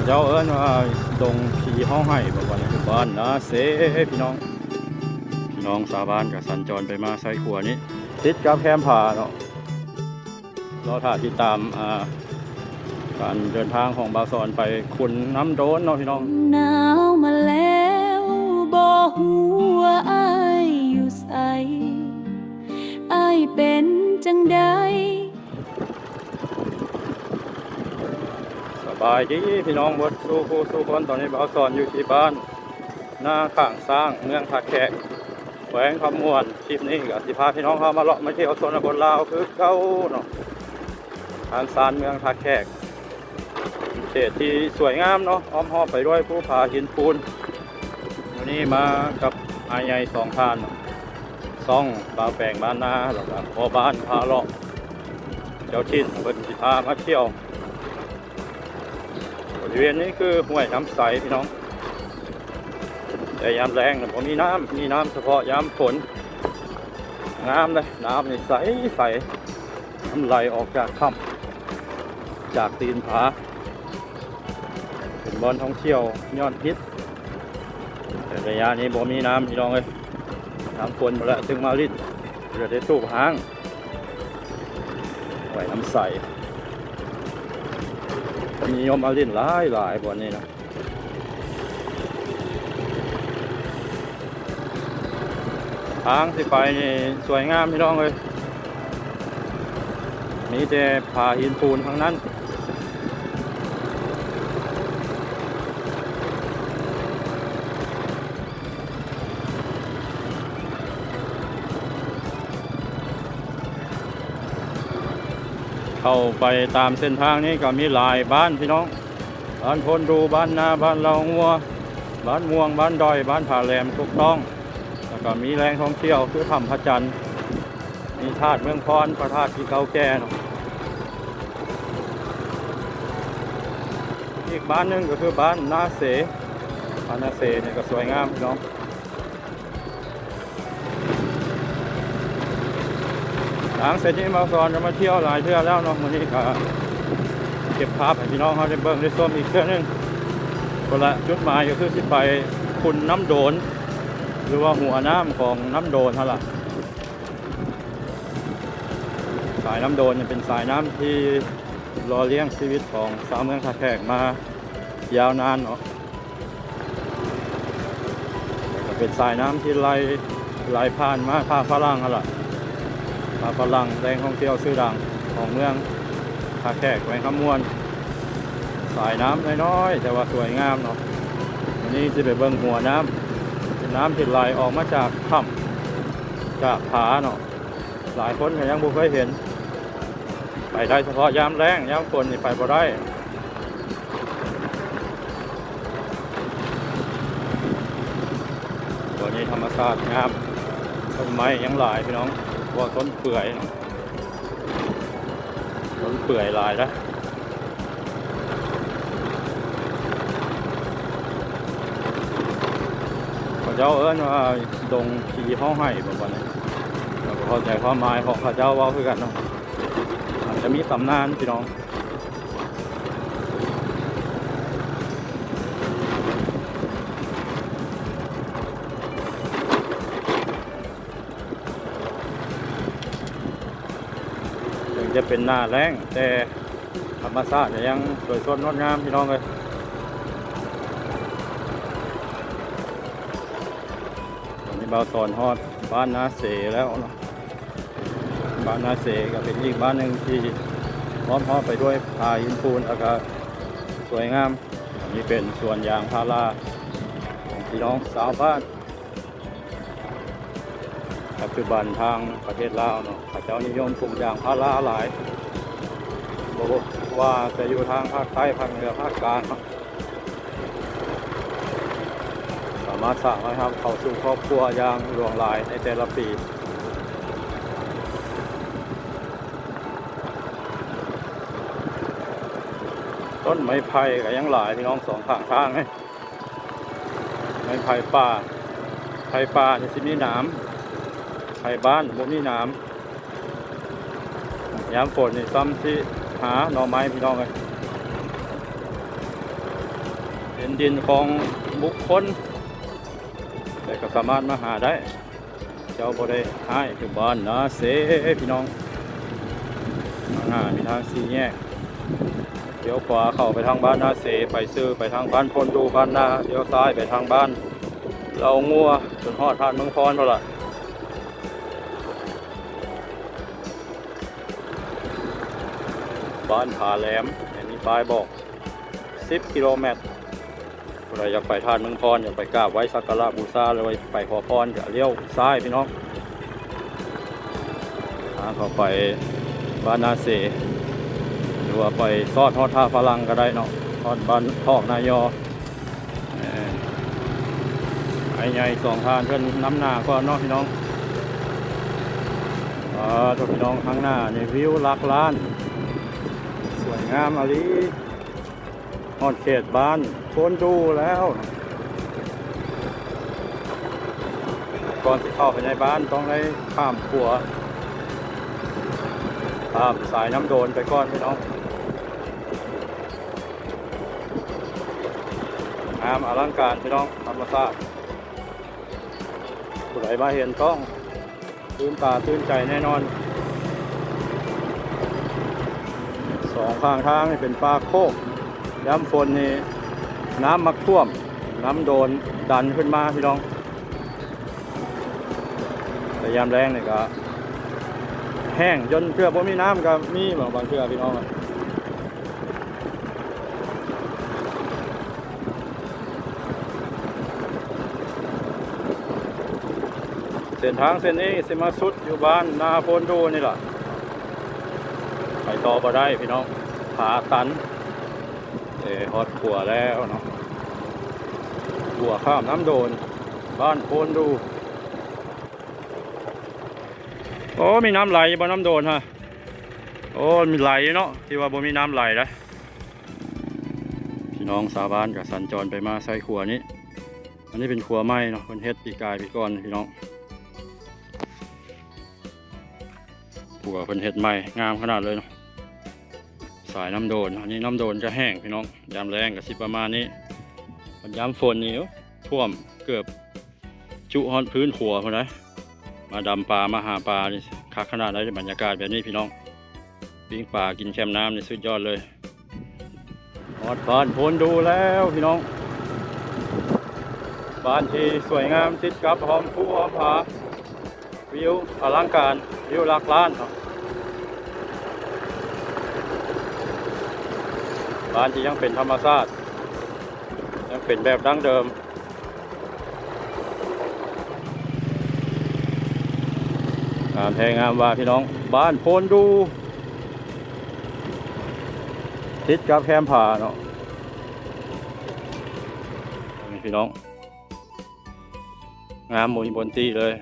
ເຈົ້າເອີ້ນວ່າດົງຜີຮ້ອງໄຫ້ ບອກວ່າຢູ່ບ້ານນາເຊ ພີ່ນ້ອງ. ພີ່ນ້ອງຊາວບ້ານກໍສັນຈອນໄປມາໃຊ້ຂົວນີ້ ຕິດກັບແຄມຜາເນາະ. ລໍຖ້າຕິດຕາມ ອ່າ ການເດີນທາງຂອງບ່າວສອນໄປຂຸນນ້ຳໂດນເນາະ ພີ່ນ້ອງ. ໜາວມາແລ້ວ ບໍ່ຮູ້ວ່າອ້າຍຢູ່ໃສ ອ້າຍເປັນຈັ່ງໃດ. ສະບາຍດີພີ່ນ້ອງເບິດສູ່ຜູ້ສູ່ຄົນ. ຕອນນີ້ບ່າວສອນຢູ່ທີ່ບ້ານນາຂ້າງຊ້າງ ເມືອງທ່າແຂກ ແຂວງຄຳມ່ວນ. ຄລິບນີ້ກໍຊິພາພີ່ນ້ອງເຮົາມາເລາະມາທ່ຽວຊົນນະບົດລາວຄືເກົ່າເນາະ. ທ່ານຊານເມືອງທ່າແຂກ ເຂດທີ່ສວຍງາມເນາະ ອ້ອມຮອບໄປດ້ວຍພູຜາຫີນປູນ. ມື້ນີ້ມາກັບອ້າຍໃຫຍ່ສອງທ່ານ ຊ່ອງບ່າວແປງບ້ານນາ ແລ້ວກໍພໍ່ບ້ານພາເລາະ ເຈົ້າຖິ່ນເພິ່ນຊິພາມາທ່ຽວ. ບໍລິເວນນີ້ຄືຫ້ວຍນ້ຳໃສພີ່ນ້ອງ ແຕ່ຍາມແລ້ງນະບໍ່ມີນ້ຳ ມີນ້ຳສະເພາະຍາມຝົນ. ງາມເດ້ ນ້ຳນີ້ໃສໆ ນ້ຳໄຫຼອອກຈາກຖ້ຳ ຈາກຕີນຜາ ເປັນບ່ອນທ່ອງທ່ຽວຍອດຮິດ. ແຕ່ໄລຍະນີ້ບໍ່ມີນ້ຳພີ່ນ້ອງເອີຍ ຍາມຝົນພຸ້ນແຫຼະຈຶ່ງມາຫຼິ້ນ ເຫຼືອແຕ່ຕູບຮ້າງ ຫ້ວຍນ້ຳໃສ ນິຍົມມາຫຼິ້ນຫຼາຍໆ ບ່ອນນີ້ເນາະ. ທາງຊິໄປນີ້ສວຍງາມພີ່ນ້ອງເອີຍ ມີແຕ່ຜາຫີນປູນທັງນັ້ນ. ເຂົ້າໄປຕາມເສັ້ນທາງນີ້ກໍມີຫຼາຍບ້ານພີ່ນ້ອງ ບ້ານໂພນດູ ບ້ານນາ ບ້ານເລົ່າງົວ ບ້ານມ່ວງ ບ້ານດອຍ ບ້ານຜາແຫຼມ ຖືກຕ້ອງ. ແລ້ວກໍມີແຫຼ່ງທ່ອງທ່ຽວຄືຖ້ຳພະຈັນ ມີທາດເມືອງພອນ ພະທາດທີ່ເກົ່າແກ່ເນາະ. ອີກບ້ານໜຶ່ງກໍຄືບ້ານນາເສ ບ້ານນາເສນີ້ກໍສວຍງາມພີ່ນ້ອງ. ທາງເສັ້ນນີ້ບ່າວສອນກໍມາທ່ຽວຫຼາຍເທື່ອແລ້ວເນາະ ມື້ນີ້ກໍເກັບພາບໃຫ້ພີ່ນ້ອງເຮົາໄດ້ເບິ່ງໄດ້ຊົມອີກເທື່ອໜຶ່ງ. ພຸ້ນລະ ຈຸດໝາຍກໍຄືຊິໄປຂຸນນ້ຳໂດນ ຫຼືວ່າຫົວນ້ຳຂອງນ້ຳໂດນຫັ້ນລະ. ສາຍນ້ຳໂດນນີ້ເປັນສາຍນ້ຳທີ່ຫຼໍ່ລ້ຽງຊີວິດຂອງຊາວເມືອງທ່າແຂກມາຍາວນານເນາະ. ແລ້ວກໍເປັນສາຍນ້ຳທີ່ໄຫຼ ໄຫຼຜ່ານມາທ່າຝຣັ່ງຫັ້ນລະ ທ່າຝຣັ່ງ ແຫຼ່ງທ່ອງທ່ຽວຊື່ດັງຂອງເມືອງທ່າແຂກ ແຂວງຄຳມ່ວນ. ສາຍນ້ຳນ້ອຍໆ ແຕ່ວ່າສວຍງາມເນາະ. ມື້ນີ້ຊິໄປເບິ່ງຫົວນ້ຳ ເປັນນ້ຳທີ່ໄຫຼອອກມາຈາກຖ້ຳ ຈາກຜາເນາະ. ຫຼາຍຄົນກໍຍັງບໍ່ເຄີຍເຫັນ ໄປໄດ້ສະເພາະຍາມແລ້ງ ຍາມຝົນນີ້ໄປບໍ່ໄດ້. ໂອ້ ນີ້ທຳມະຊາດງາມ ຕົ້ນໄມ້ຍັງຫຼາຍພີ່ນ້ອງ ບໍ່ວ່າຕົ້ນເປືອຍເນາະ ຕົ້ນເປືອຍຫຼາຍນະ. ເຂົາເຈົ້າເອີ້ນວ່າດົງຜີຮ້ອງໄຫ້ ປະມານນັ້ນ ເຮົາກໍເຂົ້າໃຈຄວາມໝາຍຂອງເຂົາເຈົ້າເວົ້າຄືກັນເນາະ ອາດຈະມີຕຳນານພີ່ນ້ອງ. ເຖິງຈະເປັນໜ້າແລ້ງ ແຕ່ທຳມະຊາດກໍຍັງສວຍສົດງົດງາມພີ່ນ້ອງເອີຍ. ຕອນນີ້ບ່າວສອນຮອດບ້ານນາເສແລ້ວເນາະ. ບ້ານນາເສກໍເປັນອີກບ້ານໜຶ່ງທີ່ລ້ອມຮອບໄປດ້ວຍຜາຫີນປູນ ແລ້ວກໍສວຍງາມ. ອັນນີ້ເປັນສວນຢາງພາລາຂອງພີ່ນ້ອງຊາວບ້ານ. ປັດຈຸບັນທາງປະເທດລາວເນາະ ເຂົາເຈົ້ານິຍົມປູກຢາງພາລາຫຼາຍ ບໍ່ວ່າຈະຢູ່ທາງພາກໃຕ້ ພາກເໜືອ ພາກກາງເນາະ ສາມາດສ້າງລາຍຮັບເຂົ້າສູ່ຄອບຄົວຢ່າງຫຼວງຫຼາຍໃນແຕ່ລະປີ. ຕົ້ນໄມ້ໄຜ່ກໍຍັງຫຼາຍ ພີ່ນ້ອງ ສອງຂ້າງທາງນີ້. ແມ່ນໄຜ່ປ່າ ໄຜ່ປ່ານີ້ຊິມີໜາມ ໄຜ່ບ້ານບໍ່ມີໜາມ. ຍາມຝົນນີ້ຊ່ຳຊິຫາໜໍ່ໄມ້ ພີ່ນ້ອງເອີຍ. ເປັນດິນຂອງບຸກຄົນ ແຕ່ກໍສາມາດມາຫາໄດ້ ເຈົ້າບໍ່ໄດ້ຮ້າຍ. ຢູ່ບ້ານນາເຊ ພີ່ນ້ອງ, ຂ້າງໜ້າມີທາງສີ່ແຍກ, ລ້ຽວຂວາເຂົ້າໄປທາງບ້ານນາເຊ, ໄປຊື່ໄປທາງບ້ານໂພນດູ ບ້ານນາ, ລ້ຽວຊ້າຍໄປທາງບ້ານເລົ່າງົວ ຈົນຮອດທາດເມືອງພອນພຸ້ນລະ. ບ້ານຜາແຫຼມ ມີປ້າຍບອກ ສິບກິໂລແມັດ. ຜູ້ໃດຢາກໄປທາດເມືອງພອນ ຢາກໄປກາບໄຫວ້ສັກກາລະບູຊາ ຫຼືວ່າໄປຂໍພອນ ກະລ້ຽວຊ້າຍພີ່ນ້ອງ, ທາງເຂົ້າໄປບ້ານນາເຊ ຫຼືວ່າໄປຊອດຮອດທ່າຝຣັ່ງກໍໄດ້ເນາະ, ຮອດບ້ານທອກນາຍໍ. ເອີ ອ້າຍໃຫຍ່ສອງທ່ານເພິ່ນນຳໜ້າກ່ອນເນາະພີ່ນ້ອງ. ອາ ໂທ້ ພີ່ນ້ອງ, ທາງໜ້ານີ້ວິວຫຼັກລ້ານ ສວຍງາມອີ່ຫຼີ. ຮອດເຂດບ້ານໂພນດູແລ້ວ. ກ່ອນຊິເຂົ້າໄປໃນບ້ານຕ້ອງໄດ້ຂ້າມຂົວ ຂ້າມສາຍນ້ຳໂດນໄປກ່ອນພີ່ນ້ອງ. ງາມອະລັງການພີ່ນ້ອງ, ທຳມະຊາດ. ຜູ້ໃດມາເຫັນຕ້ອງຕື່ນຕາຕື່ນໃຈແນ່ນອນ. ສອງຂ້າງທາງນີ້ເປັນປ່າໂຄກ, ຍາມຝົນນີ້ນ້ຳມັກຖ້ວມ, ນ້ຳໂດນດັນຂຶ້ນມາພີ່ນ້ອງ. ແຕ່ຍາມແລ້ງນີ້ກໍແຫ້ງ ຈົນເກືອບບໍ່ມີນ້ຳກໍມີ ບາງ ບາງເທື່ອພີ່ນ້ອງ. ເສັ້ນທາງເສັ້ນນີ້ຊິມາສຸດຢູ່ບ້ານນາໂພນດູນີ້ລະ, ໄປຕໍ່ບໍ່ໄດ້ພີ່ນ້ອງ, ຜາຕັນ. ເອີ ຮອດຂົວແລ້ວເນາະ, ຂົວຂ້າມນ້ຳໂດນ ບ້ານໂພນດູ. ໂອ້ ມີນ້ຳໄຫຼຢູ່ບໍ່ ນ້ຳໂດນຮະ? ໂອ້ ມີໄຫຼຢູ່ເນາະ, ທີ່ວ່າບໍ່ມີນ້ຳໄຫຼໄດ໋. ພີ່ນ້ອງຊາວບ້ານກໍສັນຈອນໄປມາໃຊ້ຂົວນີ້. ອັນນີ້ເປັນຂົວໃໝ່ເນາະ, ເພິ່ນເຮັດປີກາຍປີກ່ອນພີ່ນ້ອງ. ຂົວເພິ່ນເຮັດໃໝ່ ງາມຂະໜາດເລີຍເນາະ, ສາຍນ້ຳໂດນ. ອັນນີ້ນ້ຳໂດນຈະແຫ້ງພີ່ນ້ອງ, ຍາມແລ້ງກໍຊິປະມານນີ້. ບັດຍາມຝົນນີ້ ໂອ້ ຖ້ວມເກືອບ ຈຸຮອດພື້ນຂົວພຸ້ນໃດ໋. ມາດຳປາ ມາຫາປານີ້ຄັກຂະໜາດໃດ໋ ບັນຍາກາດແບບນີ້ພີ່ນ້ອງ, ປີ້ງປາກິນແຄມນ້ຳນີ້ສຸດຍອດເລີຍ. ຮອດບ້ານໂພນດູແລ້ວພີ່ນ້ອງ, ບ້ານທີ່ສວຍງາມຕິດກັບຫ້ອມພູຫ້ອມຜາ, ວິວອະລັງການ, ວິວຫຼັກລ້ານເນາະ. ບ້ານທີ່ຍັງເປັນທຳມະຊາດ, ຍັງເປັນແບບດັ້ງເດີມ. ງາມແທ້ງາມວ່າພີ່ນ້ອງ, ບ້ານໂພນດູ ຕິດກັບແຄມຜາເນາະ. ນີ້ພີ່ນ້ອງ, ງາມບໍ່ມີບ່ອນຕິເລີຍ.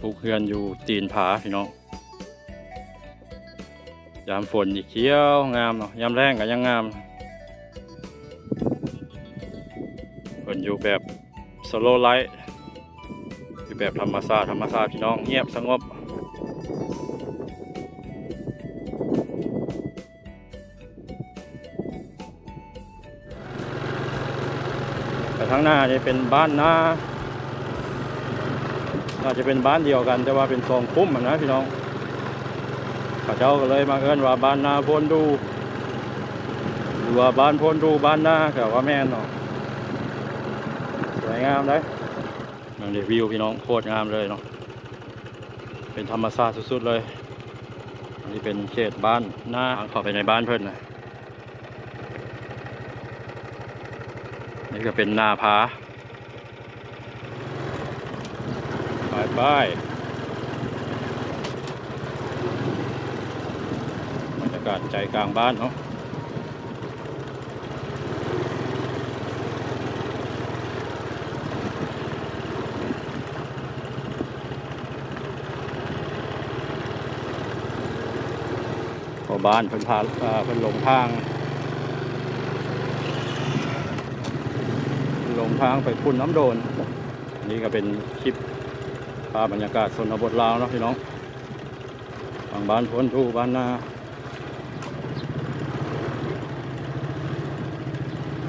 ປຸກເຮືອນຢູ່ຕີນຜາພີ່ນ້ອງ. ຍາມຝົນນີ້ຂຽວງາມເນາະ, ຍາມແລ້ງກໍຍັງງາມ. ເພິ່ນຢູ່ແບບ slow life ຢູ່ແບບທຳມະຊາດ, ທຳມະຊາດພີ່ນ້ອງ, ງຽບສະຫງົບ. ໄປທາງໜ້ານີ້ເປັນບ້ານນາ, ໜ້າຈະເປັນບ້ານດຽວກັນ ແຕ່ວ່າເປັນສອງຄຸ້ມຫັ້ນນະພີ່ນ້ອງ. ເຂົາເຈົ້າກໍເລີຍມາເອີ້ນວ່າບ້ານນາໂພນດູ ຫຼືວ່າບ້ານໂພນດູບ້ານນາ ກໍວ່າແມ່ນເນາະ. ສວຍງາມເດ້. ເບິ່ງເດ ວິວພີ່ນ້ອງ, ໂຄດງາມເລີຍເນາະ, ເປັນທຳມະຊາດສຸດໆເລີຍ. ອັນນີ້ເປັນເຂດບ້ານນາ, ທາງເຂົ້າໄປໃນບ້ານເພິ່ນນະ. ນີ້ກໍເປັນໜ້າຜາ. ໄປໆ ບັນຍາກາດໃຈກາງບ້ານເນາະ. ພໍ່ບ້ານເພິ່ນພາ ເອີ ເພິ່ນຫຼົງທາງ ຫຼົງທາງໄປພຸ້ນນ້ຳໂດນ. ນີ້ກໍເປັນຄລິບພາບບັນຍາກາດຊົນນະບົດລາວເນາະພີ່ນ້ອງ, ທາງບ້ານໂພນດູ ບ້ານນາ.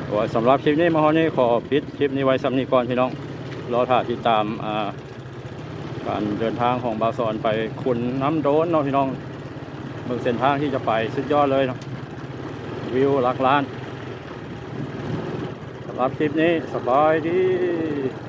ໂດຍ ສຳລັບຄລິບນີ້ມາຮອດນີ້ ຂໍປິດຄລິບນີ້ໄວ້ສ່ຳນີ້ກ່ອນພີ່ນ້ອງ. ລໍຖ້າຕິດຕາມ ອ່າ ການເດີນທາງຂອງບ່າວສອນໄປຂຸນນ້ຳໂດນເນາະພີ່ນ້ອງ. ເບິ່ງເສັ້ນທາງທີ່ຈະໄປ ສຸດຍອດເລີຍເນາະ ວິວຫຼັກລ້ານ. ສຳລັບຄລິບນີ້ ສະບາຍດີ.